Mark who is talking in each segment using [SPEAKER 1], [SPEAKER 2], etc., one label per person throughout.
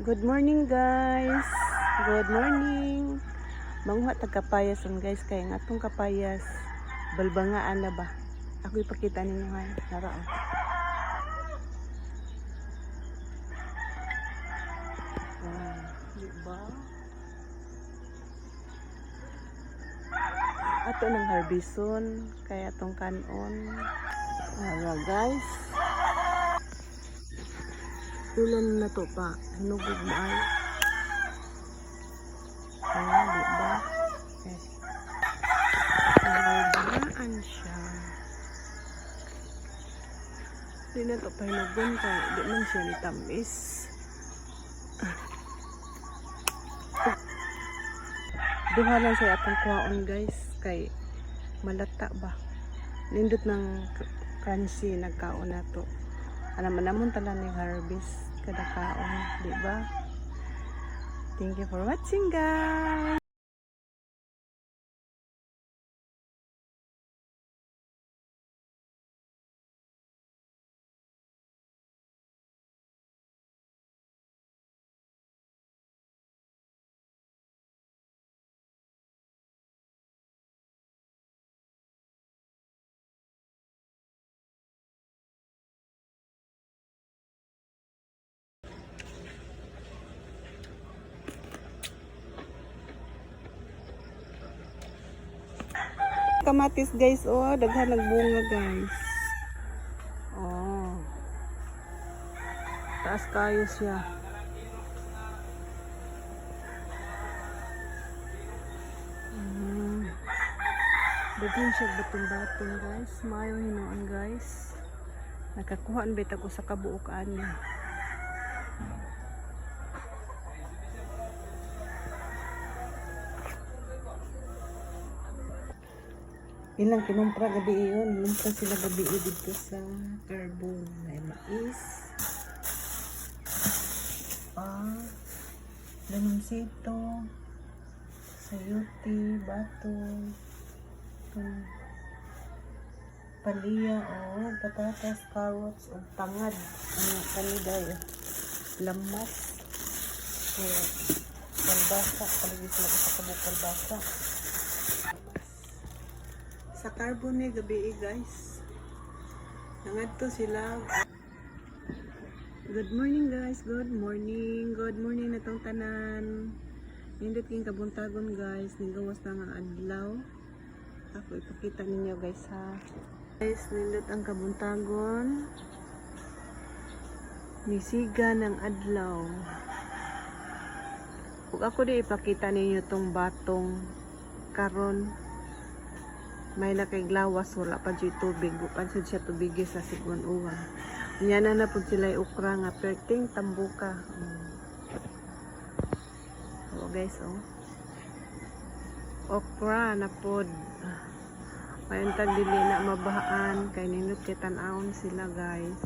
[SPEAKER 1] Good morning, guys. Good morning. Manguha tag kapayas on, guys, kay ang atong kapayas balbangaan na ba. Ako ipakita ninyo ha. Tara oh. Wow, di ba? Ato ng harbison kay atong kanon. Tara, guys. Ilan na to pa hinugog mo ay. Oh, di ba? Yes. Balbangaan siya. Di na to pahinugon kay di man siya ni tamis. Duha lang sa atong kuhaon, guys, kay malata ba. Nindot ng crunchy nagkaon na to. Ano man namon talan ning harvest kada kaon, di ba? Thank you for watching, guys. Kamatis, guys, oh, daghan nagbunga, guys. Oh. Taas kayo siya. Daghan siya batong-batong, guys. Mayo hinuon, guys. Nakakuha ang bita ko sa kabuok ani. Ilang kinumpra gabi iyon. Kinumpra sila gabi dito sa carbon. May mais. Pa. Lanoncito. Sayuti. Bato. Itong Paliya o patatas, carrots, o tangad. Ano, kaniday. Lamas. So, kalbasa. Palagi sila sa kabuk kalbasa. Sa carbon ni gabi eh, guys. Nangadto sila. Good morning, guys. Good morning. Good morning na tong tanan. Nindot king kabuntagon, guys. Nigawas na nga adlaw. Ako ipakita ninyo, guys, ha. Guys, nindot ang kabuntagon. Nisiga ng adlaw. Ug ako di ipakita ninyo tong batong karon may nakay glawas, wala pa dyan tubig, upan sad siya tubig sa sigon uwang. Nya na na pud sila okra nga perting tambuka. Oh guys, oh, okra na pod. Mayuntag dili na mabahaan kay nindot kay tan-awon sila, guys.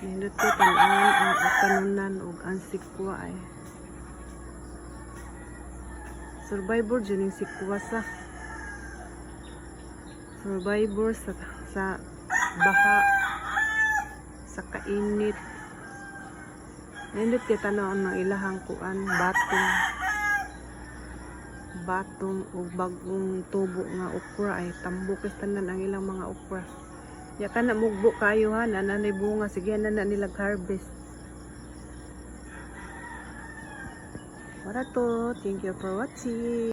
[SPEAKER 1] Nindot kay tan-awon ang kanunan ug ang sikwa ay survivor dyan yung sikwa sa survivor sa baha, sa kainit. Nindot kay tan-awon ng ilahang kuan, batong batong o bagong tubo nga okra ay tambok is tanan ang ilang mga okra. Ya kana mugbo kayo ha, nananay bunga, sige na na nila harvest. Wala to. Thank you for watching.